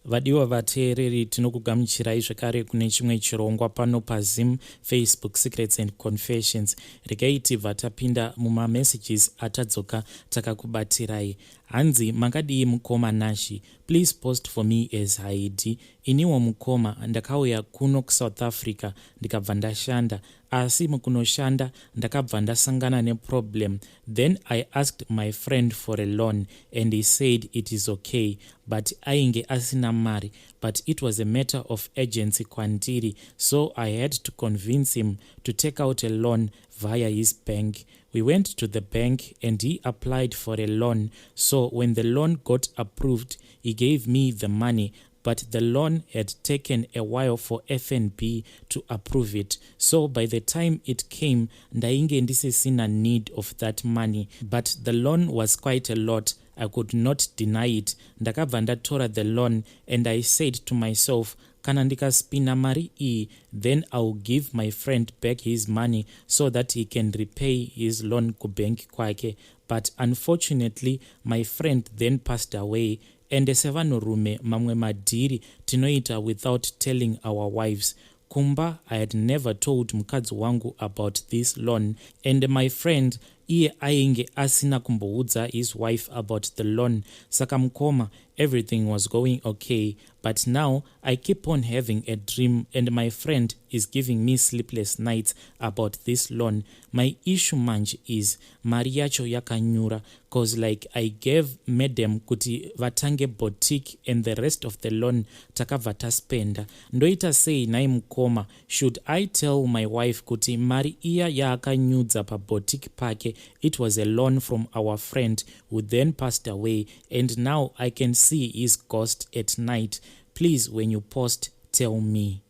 Vadiwa vateereri, tinokugamuchirai zvekare kune chimwe chirongwa pano paZim Facebook Secrets and Confessions. Regai tibva tapinda mumamessages atadzoka takakubatirai. Hanzi, makadii mukoma Nashi? Please post for me as Haidi. Iniwo mukoma ndakauya kuno kuSouth Africa ndikabva ndashanda, asi mukunoshanda ndakabva ndasangana neproblem. Then I asked my friend for a loan and he said it is okay, but ainge asina mari, but it was a matter of urgency kwandiri, so I had to convince him to take out a loan via his bank. We went to the bank and he applied for a loan. So when the loan got approved, he gave me the money, but the loan had taken a while for FNB to approve it. So by the time it came, ndainge ndisisina need of that money, but the loan was quite a lot. I could not deny it. Ndakabva ndatora the loan and I said to myself, kana ndikaspina mari iyi, then I will give my friend back his money so that he can repay his loan kubank kwake. But unfortunately, my friend then passed away. Ende sevanhurume, mamwe madhiri tinoita without telling our wives kumba. I had never told mukadzi wangu about this loan, and my friend iye ainge asina kumboudza his wife about the loan. Saka mukoma, everything was going okay, but now I keep on having a dream and my friend is giving me sleepless nights about this loan. My issue manje is mari yacho yakanyura, 'cause like I gave madam kuti vatange boutique and the rest of the loan takabva taspenda. Ndoita sei nhai mukoma? Should I tell my wife kuti mari iya yaakanyudza paboutique pake, it was a loan from our friend who then passed away, and now I can see his ghost at night? Please, when you post, tell me.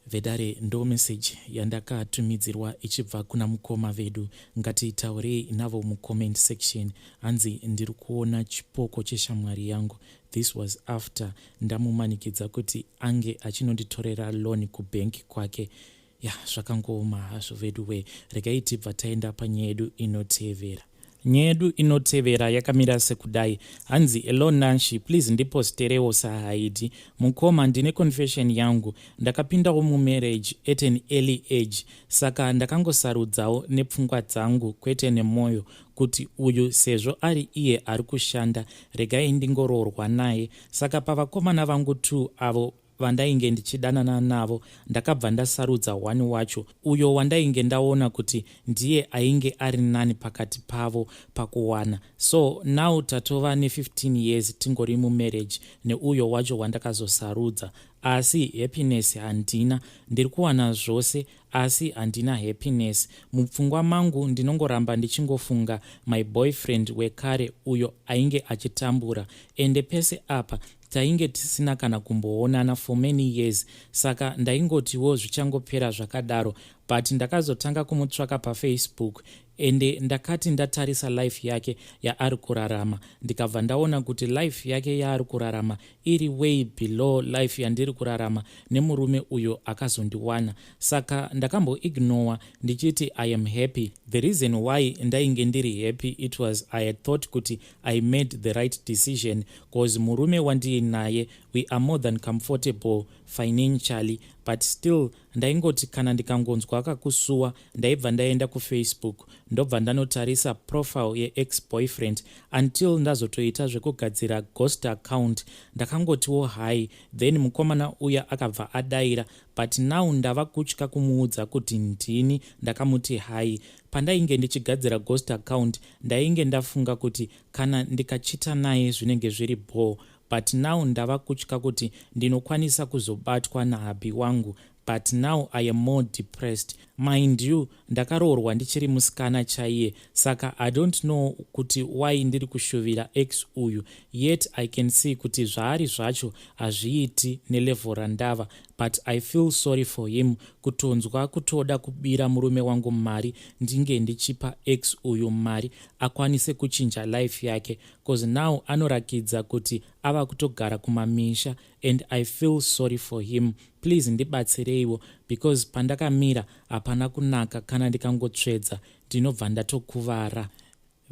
Vedare, ndo meseji yandakatumidzirwa ichibva kuna mukoma vedu. Ngatitaurei navo mucomment section. Hanzi, ndiri kuona chipoko cheshamwari yangu. This was after ndamumanikidza kuti ange achinonditorera loan kubhenki kwake. Ya, zvakangooma hazvo vedu we. Regai tibva taenda panyaya yedu inotevera. Nyaya yedu inotevera yakamira sekudai. Hanzi, "Hello Nashi, please ndiposterewo saHaidi. Mukoma, ndine confession yangu. Ndakapindawo mumarriage at an early age, saka ndakangosarudzawo nepfungwa dzangu kwete nemwoyo kuti uyu sezvo ari iye ari kushanda, regai ndingoroorwa naye. Saka pavakomana vangu t avo vandainge ndichidanana navo, ndakabva ndasarudza one wacho, uyo wandainge ndaona kuti ndiye ainge ari nani pakati pavo pakuwana. So now tatova ne15 years tingori mumarriage neuyo wacho wandakazosarudza, asi happiness handina. Ndiri kuwana zvose asi handina happiness. Mupfungwa mangu ndinongoramba ndichingofunga my boyfriend wekare uyo ainge achitambura, ende pese apa tainge tisina kana kumboonana for many years. Saka ndaingotiwo zvichangopera zvakadaro, but ndakazotanga kumutsvaka paFacebook, ende ndakati ndatarisa life yake yaari kurarama, ndikabva ndaona kuti life yake yaari kurarama iri way below life yandiri kurarama nemurume uyo akazondiwana. Saka ndakamboignora ndichiti I am happy. The reason why ndainge ndiri happy, it was I had thought kuti I made the right decision, 'cause murume wandiinaye, we are more than comfortable financially. But still ndaingoti kana ndikangonzwa kakusuwa, ndaibva ndaenda kuFacebook, ndobva ndanotarisa profile yeex boyfriend, until ndazotoita zvekugadzira ghost account. Ndakangotiwo hi, then mukomana uya akabva adayira, but now ndava kutya kumuudza kuti ndini ndakamuti hi. Pandainge ndichigadzira ghost account, ndainge ndafunga kuti kana ndikachita naye zvinenge zviri ball, but now ndava kutya kuti ndinokwanisa kuzobatwa nahubby wangu. But now I am more depressed. Mind you, ndakaroorwa ndichiri musikana chaiye, saka I don't know kuti why ndiri kushuvira ex uyu, yet I can see kuti zvaari zvacho hazviiti nelevel randava. But I feel sorry for him. Kutonzwa kutoda kubira murume wangu mari, ndinge ndichipa ex uyu mari akwanise kuchinja life yake, 'cause now anorakidza kuti ava kutogara kumamisha and I feel sorry for him. Please ndibatsireiwo, because pandakamira hapana kunaka. Kana ndikangotsvedza, ndinobva ndatokuvara."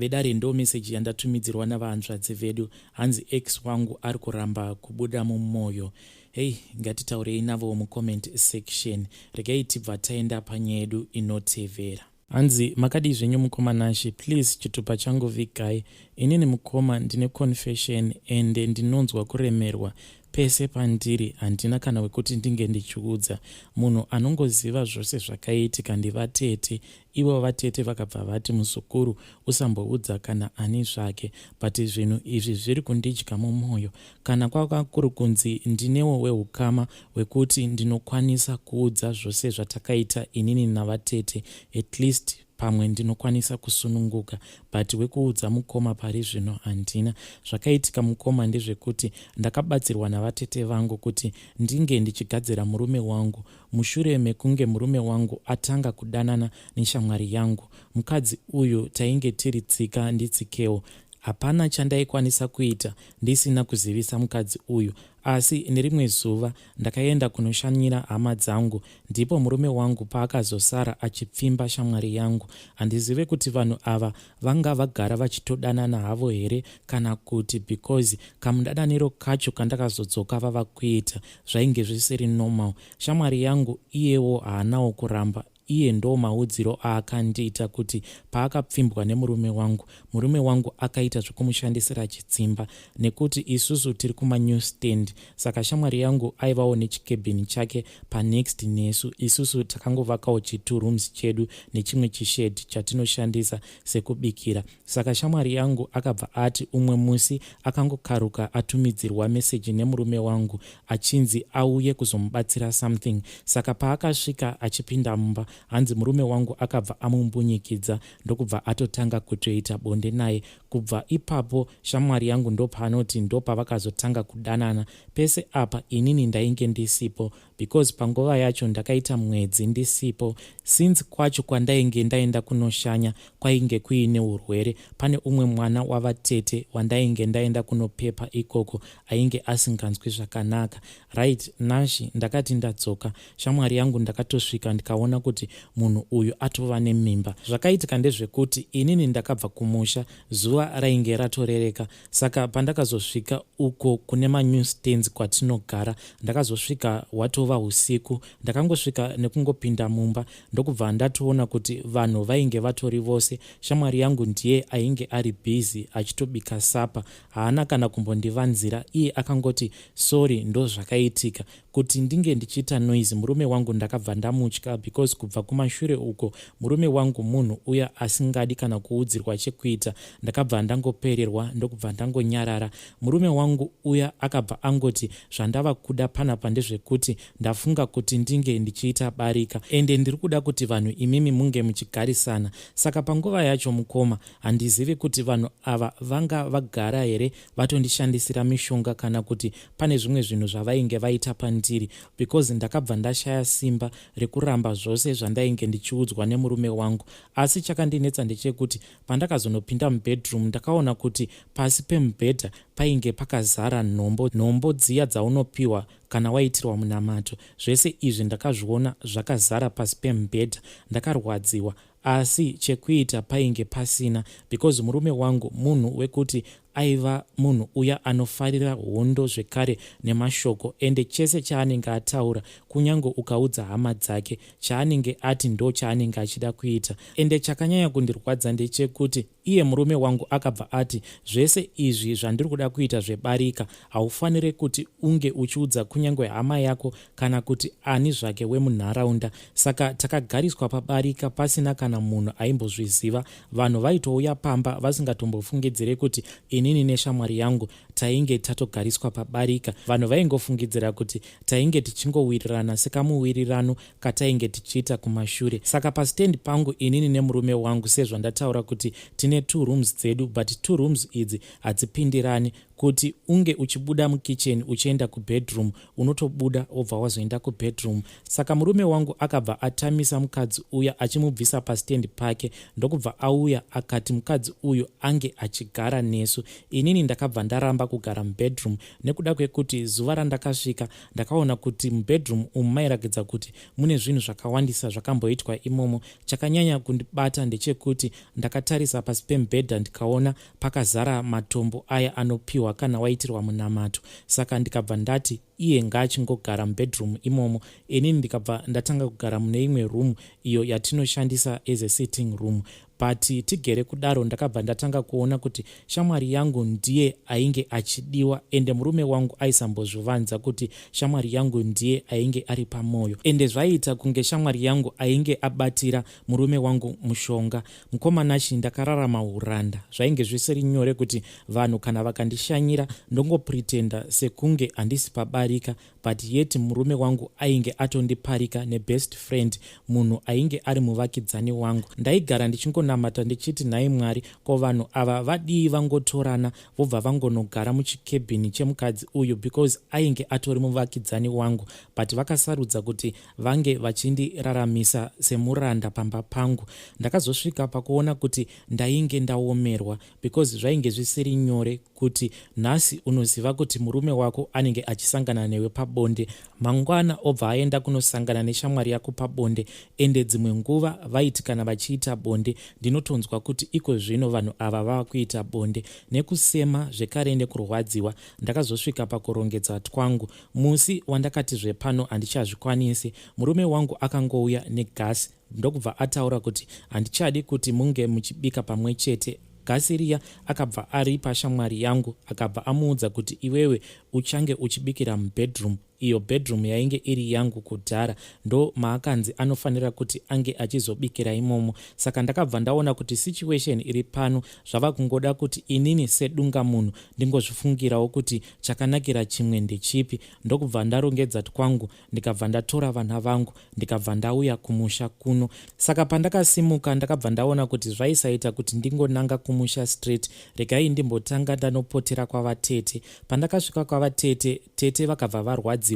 Vedare ndo message yandatumidzirwa navahanzvadzi vedu hanzi ex wangu ari kuramba kubuda mumoyo. Hey, ngatitaurei navo mucomment section. Regai tibva taenda panyaya yedu inotevera. Hanzi makadii zvenyu mukoma Nashy please chitupa changu vigai inini mukoma ndine confession ende ndinonzwa kuremerwa pese pandiri handina kana wekuti ndinge ndichiudza munhu anongoziva zvose zvakaitika ndivatete Ivo vatete vakabva vati muzukuru usamboudza kana ani zvake but zvinhu izvi zviri kundidya mumoyo. Kana kwanga kuri kunzi ndinewo weukama wekuti ndinokwanisa kuudza zvose zvatakaita inini navatete at least pamwe ndinokwanisa kusununguka but wekuudza mukoma pari zvino handina. Zvakaitika mukoma ndezvekuti ndakabatsirwa navatete vangu kuti ndinge ndichigadzira murume wangu Mushure mekunge murume wangu atanga kudanana neshamwari yangu, mukadzi uyu tainge tiri tsika nditsikewo. Hapana chandaikwanisa kuita ndisina kuzivisa mukadzi uyu asi nerimwe zuva ndakaenda kunoshanyira hama dzangu ndipo murume wangu paakazosara achipfimba shamwari yangu. Handizive kuti vanhu ava vanga vagara vachitodanana havo here kana kuti because kamudananiro kacho kandakazodzoka vava kuita zvainge zvisiri normal. Shamwari yangu iyewo haanawo kuramba iye ndo maudziro aakandiita kuti paakapfimbwa nemurume wangu murume wangu akaita zvekumushandisira chitsimba nekuti isusu tiri kumanew stand saka shamwari yangu aivawo nechikebhini chake panext nesu isusu takangovakawo chitwo rooms chedu nechimwe chished chatinoshandisa sekubikira Saka shamwari yangu akabva ati umwe musi akangokaruka atumidzirwa message nemurume wangu achinzi auye kuzomubatsira something. Saka paakasvika achipinda mumba hanzi murume wangu akabva amumbunyikidza ndokubva atotanga kutoita bonde naye. Kubva ipapo shamwari yangu ndopaanoti ndopavakazotanga kudanana. Pese apa inini ndainge ndisipo because panguva yacho ndakaita mwedzi ndisipo since kwacho kwandainge ndaenda kunoshanya kwainge kuine urwere pane umwe mwana wavatete wandainge ndaenda kunopepa ikoko ainge asinganzwi zvakanaka right Nashy ndakati ndadzoka shamwari yangu ndakatosvika ndikaona kuti munhu uyu atova nemimba zvakaitika ndezvekuti inini ndakabva kumusha zuva rainge ratorereka Saka pandakazosvika uko kune manew stands kwatinogara ndakazosvika hwatova husiku. Ndakangosvika nekungopinda mumba ndokubva ndatoona kuti vanhu vainge vatori vose. Shamwari yangu ndiye ainge ari busy achitobika supper. Haana kana kumbondivanzira iye akangoti sorry ndozvakaitika. Kuti ndinge ndichiita noise murume wangu ndakabva ndamutya because kubva kumashure uko murume wangu munhu uya asingadi kana kuudzirwa chekuita ndakabva ndangopererwa ndokubva ndangonyarara. Murume wangu uya akabva angoti zvandava kuda panapa ndezvekuti ndafunga kuti ndinge ndichiita barika ende ndiri kuda kuti vanhu imimi munge muchigarisana saka panguva yacho mukoma handizivi kuti vanhu ava vanga vagara here vatondishandisira mishonga kana kuti pane zvimwe zvinhu zvavainge vaita pandiri because ndakabva ndashaya simba rekuramba zvose zvandainge ndichiudzwa nemurume wangu asi chakandinetsa ndechekuti pandakazonopinda mubedroom ndakaona kuti pasi pemubhedha painge pakazara nhombo nhombo dziya dzaunopiwa kana waitirwa munamato zvese izvi ndakazviona zvakazara pasi pemubhedha ndakarwadziwa Asi chekuita painge pasina because murume wangu munhu wekuti aiva munhu uya anofarira hondo zvekare nemashoko ende chese chaanenge ataura kunyange ukaudza hama dzake chaanenge ati ndochaanenge achida kuita ende chakanyanya kundirwadza ndechekuti Iye murume wangu akabva ati, Zvese izvi zvandiri kuda kuita zvebarika haufanire kuti unge uchiudza kunyange hama yako kana kuti ani zvake wemunharaunda. Saka takagariswa pabarika pasina kana munhu aimbozviziva. Vanhu vaitouya pamba vasingatombofungidzire kuti inini neshamwari yangu tainge tatogariswa pabarika. Vanhu vaingofungidzira kuti tainge tichingowirirana sekamuwirirano katainge tichiita kumashure. Saka pastand pangu inini nemurume wangu sezvandataura kuti tine two rooms dzedu but two rooms idzi hadzipindirani. Kuti unge uchibuda mukitchen uchienda kubedroom, unotobuda wobva wazoenda kubedroom. Saka murume wangu akabva atamisa mukadzi uya achimubvisa pastand pake, ndokubva auya akati mukadzi uyu ange achigara nesu. Inini ndakabva ndaramba kugara mubedroom nekuda kwekuti zuva randakasvika ndakaona kuti mubedroom umu mairakidza kuti mune zvinhu zvakawandisa zvakamboitwa imomo. Chakanyanya kundibata ndechekuti ndakatarisa pasi pemubhedha ndikaona pakazara matombo aya anopiwa kana waitirwa munamato. Saka ndikabva ndati iye ngaachingogara mubedroom imomo, inini ndikabva ndatanga kugara mune imwe room iyo yatinoshandisa as a sitting room. But tigere kudaro, ndakabva ndatanga kuona kuti shamwari yangu ndiye ainge achidiwa, ende murume wangu aisambozvivanza kuti shamwari yangu ndiye ainge ari pamwoyo, ende zvaiita kunge shamwari yangu ainge abatira murume wangu mushonga. Mukomanashi, ndakararama uranda. Zvainge zvisiri nyore kuti vanhu kana vakandishanyira ndongopretenda sekunge handisi pabarika, but yet murume wangu ainge atondiparika nebest friend, munhu ainge ari muvakidzani wangu. Ndaigara ndichingonamata ndichiti, "Nhai Mwari, ko vanhu ava vadii vangotorana vobva vangonogara muchikebhini chemukadzi uyu?" Because ainge atori muvakidzani wangu, but vakasarudza kuti vange vachindiraramisa semuranda pamba pangu. Ndakazosvika pakuona kuti ndainge ndaomerwa, because zvainge zvisiri nyore kuti nhasi unoziva kuti murume wako anenge achisangana newe pabonde, mangwana obva aenda kunosangana neshamwari yako pabonde. Ende dzimwe nguva vaiti kana vachiita bonde, ndinotonzwa kuti iko zvino vanhu ava vava kuita bonde. Nekusema zvekare nekurwadziwa, ndakazosvika pakurongedza twangu. Musi wandakati zvepano handichazvikwanisi, murume wangu akangouya negasi, ndokubva ataura kuti handichadi kuti munge muchibika pamwe chete. Gasi riya akabva aripa shamwari yangu, akabva amuudza kuti, "Iwewe uchange uchibikira mubedroom." Iyo bedroom yainge iri yangu kudhara, ndo maakanzi anofanira kuti ange achizobikira imomo. Saka ndakabva ndaona kuti situation iri pano zvava kungoda kuti inini sedunga munhu ndingozvifungirawo kuti chakanakira chimwe ndechipi. Ndokubva ndarongedza twangu, ndikabva ndatora vana vangu, ndikabva ndauya kumusha kuno. Saka pandakasimuka, ndakabva ndaona kuti zvaisaita kuti ndingonanga kumusha straight, regai ndimbotanga ndanopotera kwavatete. Pandakasvika kwavatete, tete vakabva varwadziwa,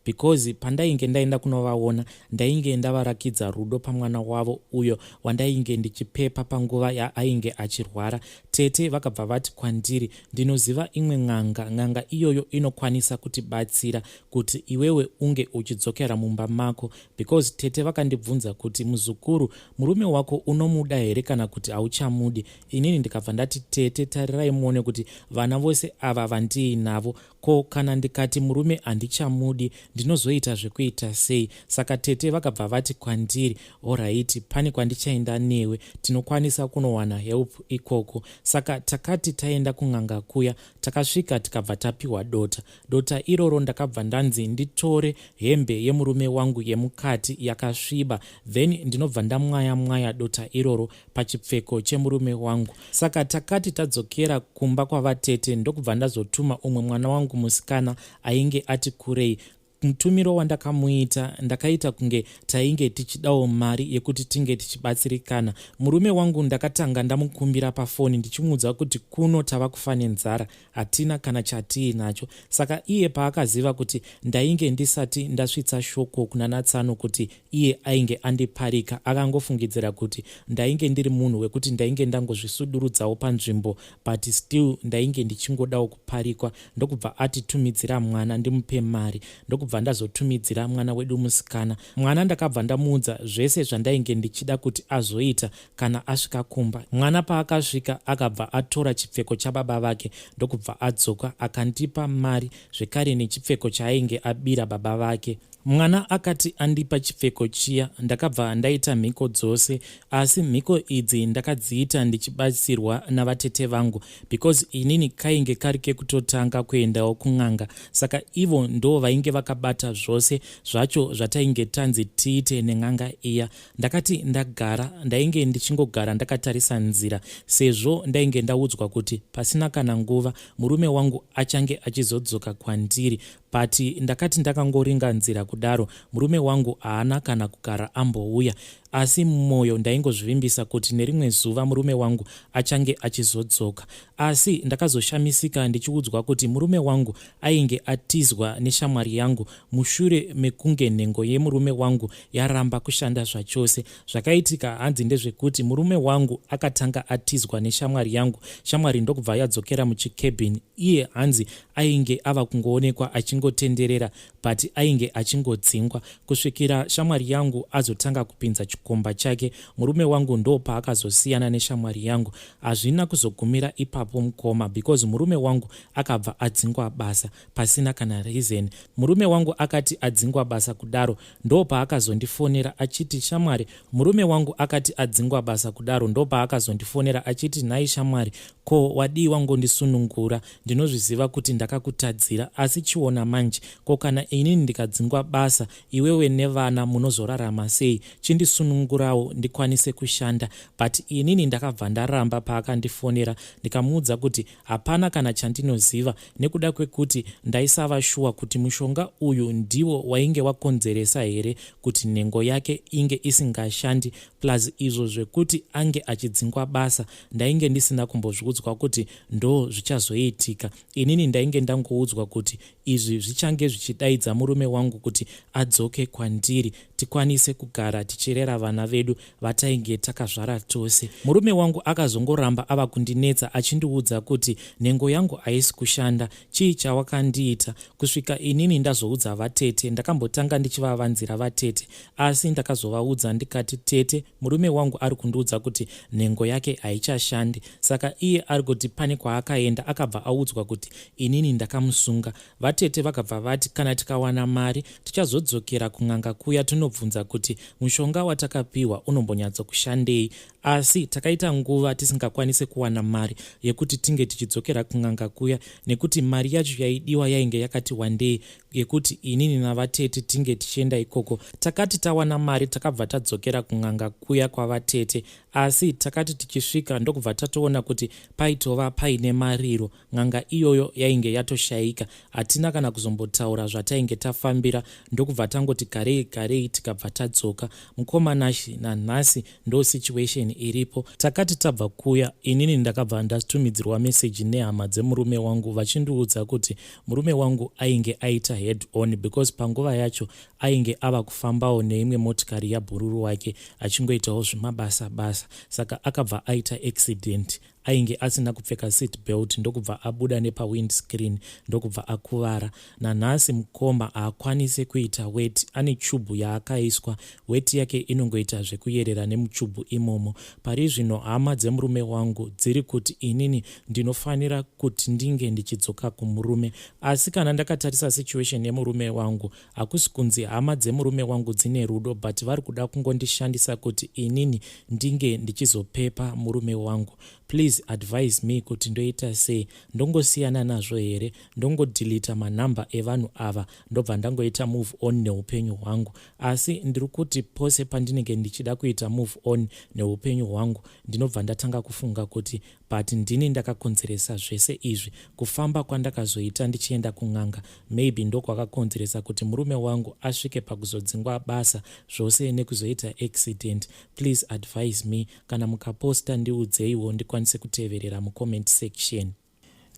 because pandainge ndaenda kunovaona ndainge ndavarakidza rudo pamwana wavo uyo wandainge ndichipepa panguva yaainge achirwara. Tete vakabva vati kwandiri, "Ndinoziva imwe n'anga. N'anga iyoyo inokwanisa kutibatsira kuti iwewe unge uchidzokera mumba mako." Because tete vakandibvunza kuti, "Muzukuru, murume wako unomuda here kana kuti hauchamudi?" Inini ndikabva ndati, "Tete, tarirai muone kuti vana vose ava vandiinavo, ko kana ndikati murume handichamudi, ndinozoita zvekuita sei?" Saka tete vakabva vati kwandiri, "Alright, pane kwandichaenda newe, tinokwanisa kunowana help ikoko." Saka takati taenda kun'anga kuya, takasvika tikabva tapiwa dota. Dota iroro ndakabva ndanzi nditore hembe yemurume wangu yemukati yakasviba, then ndinobva ndamwaya mwaya dota iroro pachipfeko chemurume wangu. Saka takati tadzokera kumba kwavatete, ndokubva ndazotuma umwe mwana wangu musikana ainge ati kurei. Mutumiro wandakamuita, ndakaita kunge tainge tichidawo mari yekuti tinge tichibatsirikana. Murume wangu ndakatanga ndamukumbira pafoni ndichimuudza kuti kuno tava kufa nenzara, hatina kana chatiinacho. Saka iye paakaziva kuti ndainge ndisati ndasvitsa shoko kuna natsano kuti iye ainge andiparika, akangofungidzira kuti ndainge ndiri munhu wekuti ndainge ndangozvisudurudzawo panzvimbo, but still ndainge ndichingodawo kuparikwa, ndokubva atitumidzira mwana ndimupe mari. Ndokubva ndazotumidzira mwana wedu musikana. Mwana ndakabva ndamuudza zvese zvandainge ndichida kuti azoita kana asvika kumba. Mwana paakasvika, akabva atora chipfeko chababa vake, ndokubva adzoka akandipa mari zvekare nechipfeko chaainge abira baba vake. Mwana akati andipa chipfeko chiya, ndakabva ndaita mhiko dzose, asi mhiko idzi ndakadziita ndichibatsirwa navatete vangu, because inini kainge kari kekutotanga kuendawo kun'anga. Saka ivo ndo vainge vakabata zvose zvacho zvatainge tanzi tiite nen'anga iya. Ndakati ndagara, ndainge ndichingogara ndakatarisa nzira, sezvo ndainge ndaudzwa kuti pasina kana nguva murume wangu achange achizodzoka kwandiri. But ndakati ndakangoringa nzira kudaro, murume wangu haana kana kugara ambouya. Asi mumwoyo ndaingozvivimbisa kuti nerimwe zuva murume wangu achange achizodzoka. Asi ndakazoshamisika ndichiudzwa kuti murume wangu ainge atizwa neshamwari yangu mushure mekunge nhengo yemurume wangu yaramba kushanda zvachose. Zvakaitika hanzi ndezvekuti murume wangu akatanga atizwa neshamwari yangu, shamwari ndokubva yadzokera muchicabin. Iye hanzi ainge ava kungoonekwa achingotenderera but ainge achingodzingwa kusvikira shamwari yangu azotanga kupinza chikomba chake. Murume wangu ndopaakazosiyana neshamwari yangu. Hazvina kuzogumira ipapo mukoma because murume wangu akabva adzingwa basa pasina kana reason. Murume wangu akati adzingwa basa kudaro ndopaakazondifonera achiti shamwari. Murume wangu akati adzingwa basa kudaro ndopaakazondifonera achiti nhai shamwari ko wadii wangondisunungura ndinozviziva kuti ndakakutadzira asi chiona manje ko kana inini ndikadzingwa basa iwewe nevana munozorarama sei chindisunungurawo ndikwanise kushanda but inini ndakabva ndaramba paakandifonera ndikamuudza kuti hapana kana chandinoziva nekuda kwekuti ndaisava shuwa kuti mushonga uyu ndiwo wainge wakonzeresa here kuti nhengo yake inge isingashandi plus izvo zvekuti ange achidzingwa basa ndainge ndisina kumbozviudzwa kuti ndo zvichazoitika. Inini ndainge ndangoudzwa kuti izvi zvichange zvichidaidza murume wangu kuti adzoke kwandiri tikwanise kugara tichirera vana vedu vatainge takazvara tose. Murume wangu akazongoramba ava kundinetsa achindiudza kuti nhengo yangu haisi kushanda, chii chawakandiita? Kusvika inini ndazoudza vatete. Ndakambotanga ndichivavanzira vatete asi ndakazovaudza ndikati tete murume wangu ari kundiudza kuti nhengo yake haichashandi saka iye ari kuti pane kwaakaenda akabva audzwa kuti inini ndakamusunga. Vatete vakabva vati kana tikawana mari tichazodzokera kun'anga kuya tinobvunza kuti mushonga watakapiwa unombonyatsokushandei. Asi takaita nguva tisingakwanise kuwana mari yekuti tinge tichidzokera kun'anga kuya nekuti mari yacho yaidiwa yainge yakati wandei yekuti inini navatete tinge tichienda ikoko. Takati tawana mari takabva tadzokera kun'anga kuya kwavatete asi takati tichisvika ndokubva tatoona kuti paitova paine mariro. N'anga iyoyo yainge yatoshaika. Hatina kana kuzombotaura zvatainge tafambira ndokubva tangoti garei garei tikabva tadzoka. Mukoma Nashy nanhasi ndo situation iripo. Takati tabva kuya inini ndakabva ndatumidzirwa message nehama dzemurume wangu vachindiudza kuti murume wangu ainge aita head on because panguva yacho ainge ava kufambawo neimwe motikari yabhururu wake achingoitawo zvimabasa basa saka akabva aita accident. Ainge asina kupfeka seat belt ndokubva abuda nepawindscreen ndokubva akuvara. Nanhasi mukoma haakwanise kuita weti, ane chubhu yaakaiswa, weti yake inongoita zvekuyerera nemuchubhu imomo. Pari zvino hama dzemurume wangu dziri kuti inini ndinofanira kuti ndinge ndichidzoka kumurume. Asi kana ndakatarisa situation yemurume wangu hakusi kunzi hama dzemurume wangu dzine rudo but vari kuda kungondishandisa kuti inini ndinge ndichizopepa murume wangu. Please advise me kuti ndoita sei, ndongosiyana nazvo here, ndongodhilita manumber evanhu ava ndobva ndangoita move on neupenyu hwangu. Asi ndiri kuti pose pandinenge ndichida kuita move on neupenyu hwangu ndinobva ndatanga kufunga kuti but ndini ndakakonzeresa zvese izvi. Kufamba kwandakazoita ndichienda kun'anga maybe ndokwakakonzeresa kuti murume wangu asvike pakuzodzingwa basa zvose nekuzoita accident. Please advise me, kana mukaposta ndiudzeiwo ndikwanise kuteverera mucomment section.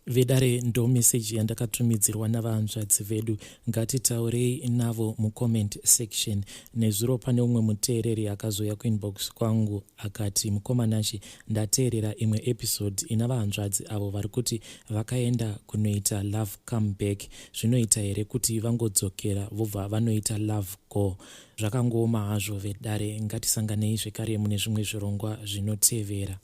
Vedare ndo message yandakatumidzirwa navahanzvadzi vedu, ngatitaurei navo mucomment section. Nezuro pane umwe muteereri akazouya kuinbox kwangu akati mukoma Nashy ndateerera imwe episode ina vahanzvadzi avo vari kuti vakaenda kunoita love come back, zvinoita here kuti vangodzokera vobva vanoita love go? Zvakangooma hazvo vedare, ngatisanganei zvekare mune zvimwe zvirongwa zvinotevera.